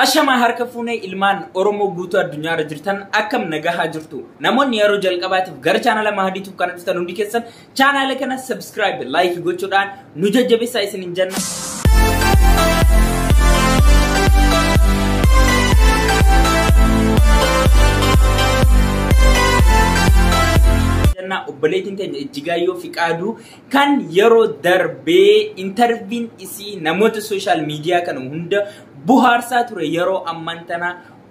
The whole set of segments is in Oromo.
Ashamaa harka fuunee ilmaan Oromoo guutuu addunyaarra jirtan akkam nagahaa jirtu. Namoonni yeroo jalqabaatiif gara chaanala Mahadiituuf kan dhuftan hundi keessan chaanala kana subscribe, like gochuudhaan nu jajjabeessaa isiniin jenna. Obboleettiin teenya Ijjigaayyoo Fiqaaduu kan yeroo darbee intarviin isii namoota sooshaal miidiyaa kana hunda bohaarsaa ture yeroo ammaan tana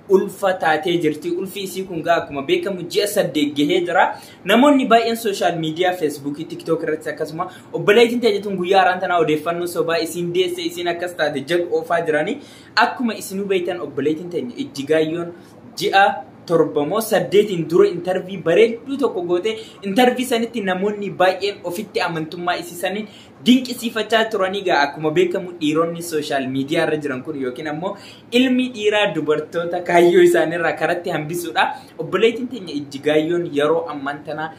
ulfa taatee jirti. Ulfi isii kun gaa akkuma beekamu ji'a 8 gahee jira. Namoonni baay'een sooshaal miidiyaa Feesbuukii, Tiktook irratti akkasuma obboleettiin teenya tun guyyaa har'aan tana odeeffannoo sobaa isiin deesse isiin akkas taate jedhu oofaa jiranii. Akkuma isinuu beektan obboleettiin teenya Ijjigaayyoon ji'a 7 moo 8 dura intarvii bareedduu tokko goote intarvii sanitti namoonni baay'een ofitti amantummaa isii saniin dinqisiifachaa turanii gaa akkuma beekamu dhiironni sooshaal miidiyaa irra jiran kun yookiin ammoo ilmi dhiiraa dubartoota kaayyoo isaaniirraa karatti hambisuudha. Obboleettiin teenya Ijjigaayyoon yeroo ammaan tana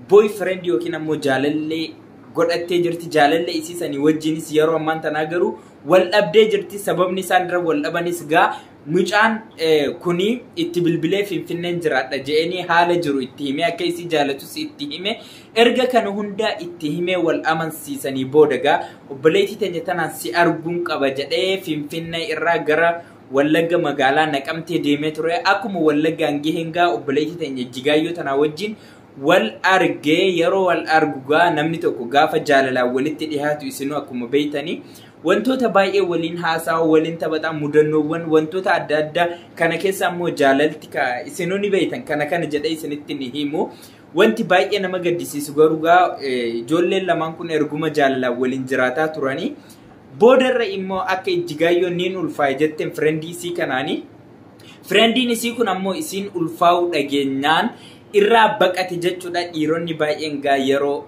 boyfriend yookiin ammoo jaalallee godhattee jirti. Jaalallee isii sanii wajjinis yeroo ammaan tanaa garuu wal dhabdee jirti. Sababni isaan irra wal dhabanis gaa mucaan kuni itti bilbilee Finfinneen jiraadha je'anii haala jiru itti hime akka isii jaalatus itti hime erga kana hunda itti himee wal amansiisanii booda gaa obboleettii teenya tanaan si arguun qaba jedhee Finfinnee irraa gara Wallagga magaalaa Naqamtee deemee ture. Akkuma Wallaggaan gaheen gaa obboleettii teenya Ijjigaayyoo tanaa wajjin wal argee yeroo wal argu gaa namni tokko gaafa jaalalaan walitti dhiyaatu isinuu akkuma beektanii wantoota baay'ee waliin haasawa waliin taphataa mudannoowwan wantoota adda addaa kana keessa ammoo jaalalti isinuu ni beektan kana kana jedhee isinitti ni himu. Wanti baay'ee nama gaddisiisu garuu gaa ijoolleen lamaan kun erguma jaalalaan waliin jiraataa turanii boodarra immoo akka Ijjigaayyoon niin ulfaa'e jetteen firendii isii kanaanii firendiin isii kun ammoo isiin ulfaa'uu dhageenyaan irraa baqate jechuudha. Dhiironni baay'een gaa yeroo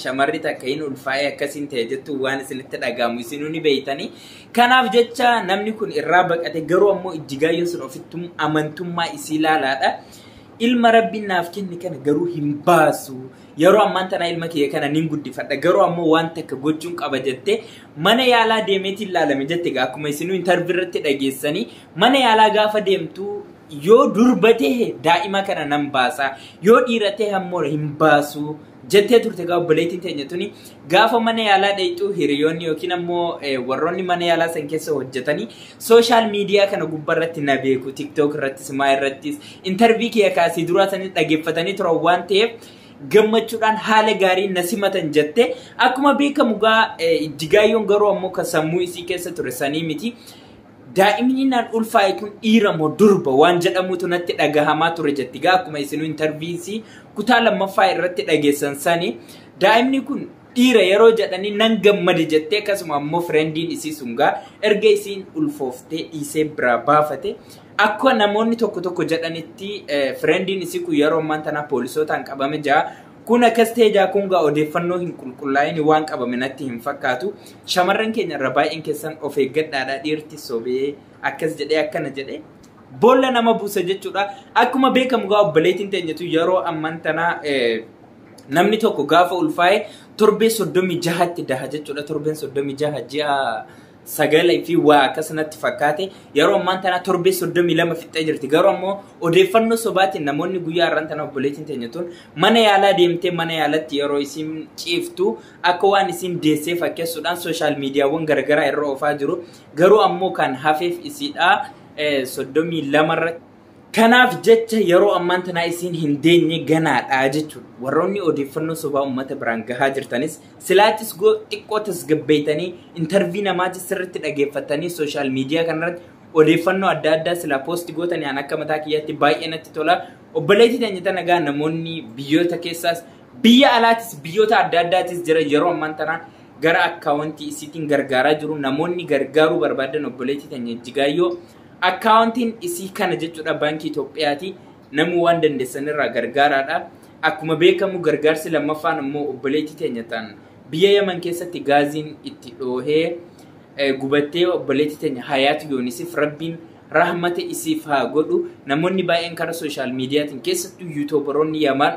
shamarri takka hin ulfaa'e akkasiin ta'e jettu waan isinitti dhaga'amu isinuu ni beektanii. Kanaaf jecha namni kun irraa baqate garuu ammoo Ijjigaayyoon sun ofittuu amantummaa isii ilaalaadha. Ilma rabbiin naaf kenne kana garuu hin baasu. Yeroo ammaan tana ilma kiyya kana nin guddifadha. Garuu ammoo waan takka gochuun qaba jettee mana yaalaa deemeetiin ilaalame jette gaa akkuma isinuu intarvii irratti dhageessanii mana yaalaa gaafa deemtu yoo durba ta'e daa'ima kana nan baasa yoo dhiira ta'e ammoo hin baasu jettee turte gaa obboleettiin teenya tuni gaafa mana yaalaa dheeyxuu hiriyoonni yookiin ammoo warroonni mana yaalaa san keessa hojjetanii sooshaal miidiyaa kana gubbaarratti na beeku tiktook irrattis maa irrattis intarvii kiyya kaasii duraa sanii dhageeffatanii turan waan ta'eef gammachuudhaan haala gaariin na simatan jette. Akkuma beekamu gaa Ijjigaayyoon garuu ammoo kan sammuu isii keessa ture sanii miti. Daa'imni naan ulfaa'e kun dhiira moo durba waan jedhamutu natti dhagahamaa ture jetti gaa akkuma isinuu intarviisii kutaa lammaffaa irratti dhageessan sani daa'imni kun dhiira yeroo jedhanii nan gammade jettee akkasuma ammoo firendiin isii sun gaa erga isiin ulfooftee dhiisee biraa baafate akka namoonni tokko tokko jedhanitti firendiin isii kun yeroo ammaan tanaa poolisootaan qabame jira. Kun akkas ta'e jaa kun gaa odeeffannoo hin qulqullaa'in waan qabame natti hin fakkaatu. Shamarran keenya irra baay'een keessan of eeggadhaadha. Dhiirti sobee akkas jedhee akkana jedhee boolla nama buusa jechuudha. Akkuma beekamu gaa obboleettiin teenyatu yeroo ammaan tanaa namni tokko gaafa ulfaa'e torbee 36tti daha jechuudha. Torbeen 36 ji'a 9 fi waa akkasumatti fakkaate yeroo ammaan tana torbee 32 fixxee jirti. Garuu ammoo odeeffannoo sobaatiin namoonni guyyaa har'aan tana obboleettiin teenya tun mana yaalaa deemtee mana yaalatti yeroo isiin ciiftu akka waan isiin deessee fakkeessuudhaan sooshaal miidiyaawwan garaagaraa irra oofaa jiru. Garuu ammoo kan hafeef isiidha 32 irratti. Kanaaf jecha yeroo ammaan tanaa isiin hin deenye ganaadha jechuudha. Warroonni odeeffannoo sobaa uummata biraan gahaa jirtanis silaatis xiqqoo tasgabbeeytanii intarvii namaatis sirriitti dhageeffatanii sooshaal miidiyaa kanarratti odeeffannoo adda addaa silaa poosti gootanii an akka mataa kiyyaatti baay'ee natti tola. Obboleettii teenya tana gaa namoonni biyyoota keessaas biyya alaatis biyyoota adda addaatis jira yeroo ammaan tanaa gara akkaawuntii isiitiin gargaaraa jiru. Namoonni gargaaruu barbaadan obboleettii teenya Ijjigaayyoo akkaawuntiin isii kana jechuudha baankii Itoophiyaati. Namuu waan dandeessan irraa gargaaraadha. Akkuma beekamu gargaarsi lammaffaan immoo obboleettii teenya ta'an biyya Yaman keessatti gaaziin itti dhoohee gubattee obboleettii teenya Hayaatu Yoonisiif rabbiin rahmata isiif haa godhu. Namoonni baay'een karaa sooshaal miidiyaatiin keessattuu yuutuubaroonni Yaman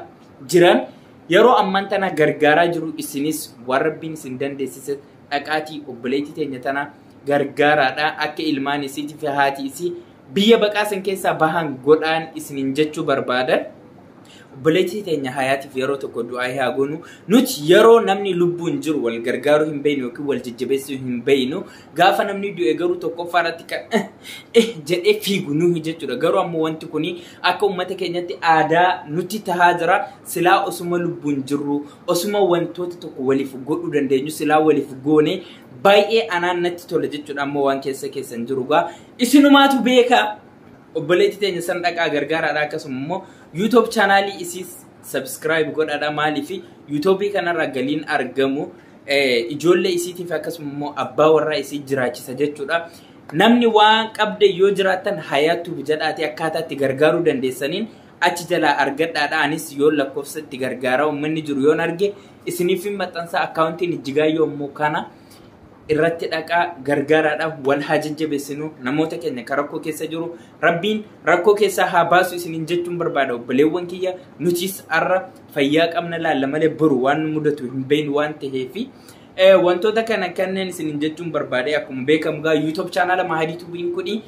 jiran yeroo ammaan tana gargaaraa jiru. Isinis waan rabbiin isin dandeessise dhaqaatii obboleettii teenya tana gargaaraadha. Akka ilmaan isiitii fi haati isii biyya baqaa san keessaa bahan godhaan isiniin jechuu barbaadan. Obboleettii teenya Hayaatiif yeroo tokko du'aa haa goonu. Nuti yeroo namni lubbuun jiru wal gargaaruu hin beeknu yookiin wal jajjabeessuu hin beeknu. Gaafa namni du'e garuu tokkoffaa irratti kan jedhee fiigu nuyi jechuudha. Garuu ammoo wanti kuni akka uummata keenyatti aadaa nuti tahaa jira. Silaa osuma lubbuun jirru osuma wantoota tokko waliif godhuu dandeenyu silaa waliif goone baay'ee anaan natti tola jechuudha. Ammoo waan keessa keessan jiru gaa isinumaatu beeka. Obboleettii teenya san dhaqaa gargaaraadha. Akkasuma immoo YouTube chaanaalii isiis subscribe godhaadha. Maaliif YouTube kanarraa galiin argamu ijoollee isiitiif akkasuma immoo abbaa warraa isii jiraachisa jechuudha. Namni waan qabde yoo jiraattan Hayaatuuf jedhaatee akkaataa itti gargaaruu dandeessaniin achi jalaa argadhaadha. Anis yoo lakkoofsa itti gargaaraa uummanni jiru yoon arge isiniif hin maxxansa. Akkaawuntiin Ijjigaayyoo immoo kana irratti dhaqaa gargaaraadha. Wal haa jajjabeessinu. Namoota keenya kan rakkoo keessa jiru Rabbiin rakkoo keessaa haa baasu isiniin jechuun barbaada. Obboleewwan kiyya, nutis har'a fayyaa qabna laalla malee boru waan nu mudatu hin beeknu waan ta'eefi wantoota kana kanneen isiniin jechuun barbaade. Akkuma beekamu gaa YouTube chaanaala Mahadii Tuubiin kuni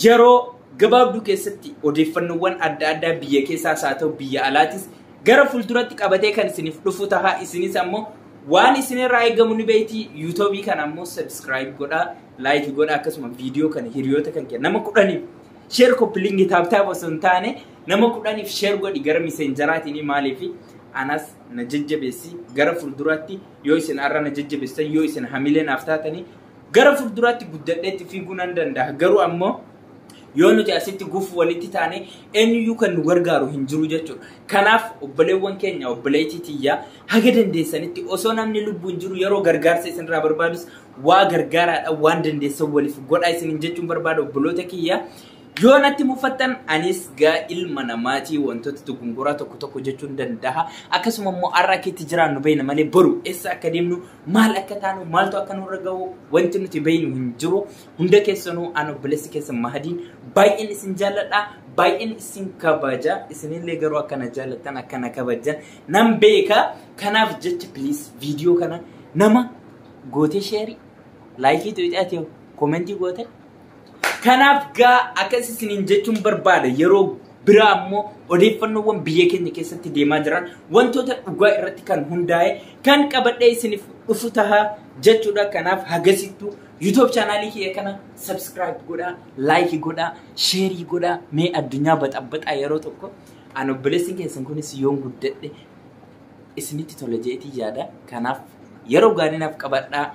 yeroo gabaabduu keessatti odeeffannoowwan adda addaa biyya keessaas haa ta'u biyya alaatis gara fuulduratti qabatee kan isiniif dhufu taha. Isinis ammoo waan isinirraa eegamu ni beekti. YouTube kana ammoo subscribe godhaa, like godhaa, akkasuma viidiyoo kana hiriyoota kan kee nama 10f share, copy link, tap tap osoo hin taane nama 10f share godhi gara messengeraatiin. Maaliif anas na jajjabeessi. Gara fuulduraatti yoo isin har'a na jajjabeessan, yoo isin hamilee naaf taatanii, gara fuulduraatti guddadheetti fiiguu nan danda'a. Garuu ammoo yoo nuti asitti gufu walitti taane eenyuyyuu kan nu gargaaru hin jiru jechuudha. Kanaaf obboleewwan keenya, obboleettii tiyyaa, haga dandeessanitti osoo namni lubbuun jiru yeroo gargaarsa isinirraa barbaadus waa gargaaraadha, waan dandeessan waliif godhaa isiniin jechuun barbaada obboloota kiyya. Yoo natti mufattan anis gaa ilma namaatii, wantoota dogongoraa tokko tokko jechuun danda'a. Akkasuma immoo har'a akka itti jiraannu beekna malee boru eessa akka deemnu, maal akka taanu, maaltu akka nurra gahu wanti nuti beeknu hin jiru. Hunda keessanuu an obboleessi keessan Mahadiin baay'een isin jaalladha. Baay'een isin kabaja. Isinillee garuu akkana jaallattan akkana kabajan nan beeka. Kanaaf jecha please viidiyoo kana nama gootee share, like tuqxee, comment goote. Kanaaf gaa akkas isiniin jechuun barbaada. Yeroo biraa ammoo odeeffannoowwan biyya keenya keessatti deemaa jiran wantoota dhugaa irratti kan hundaa'e kan qabadhee isiniif dhufu taha jechuudha. Kanaaf hagasittuu YouTube chaanaalii kiyya kana subscribe godhaa, like godhaa, share godhaa. Mee addunyaa baxabbaxaa yeroo tokko an obboleessi keessan kunis yoon guddadhe isinitti tola jeetii yaada. Kanaaf yeroo gaarii naaf qabadhaa.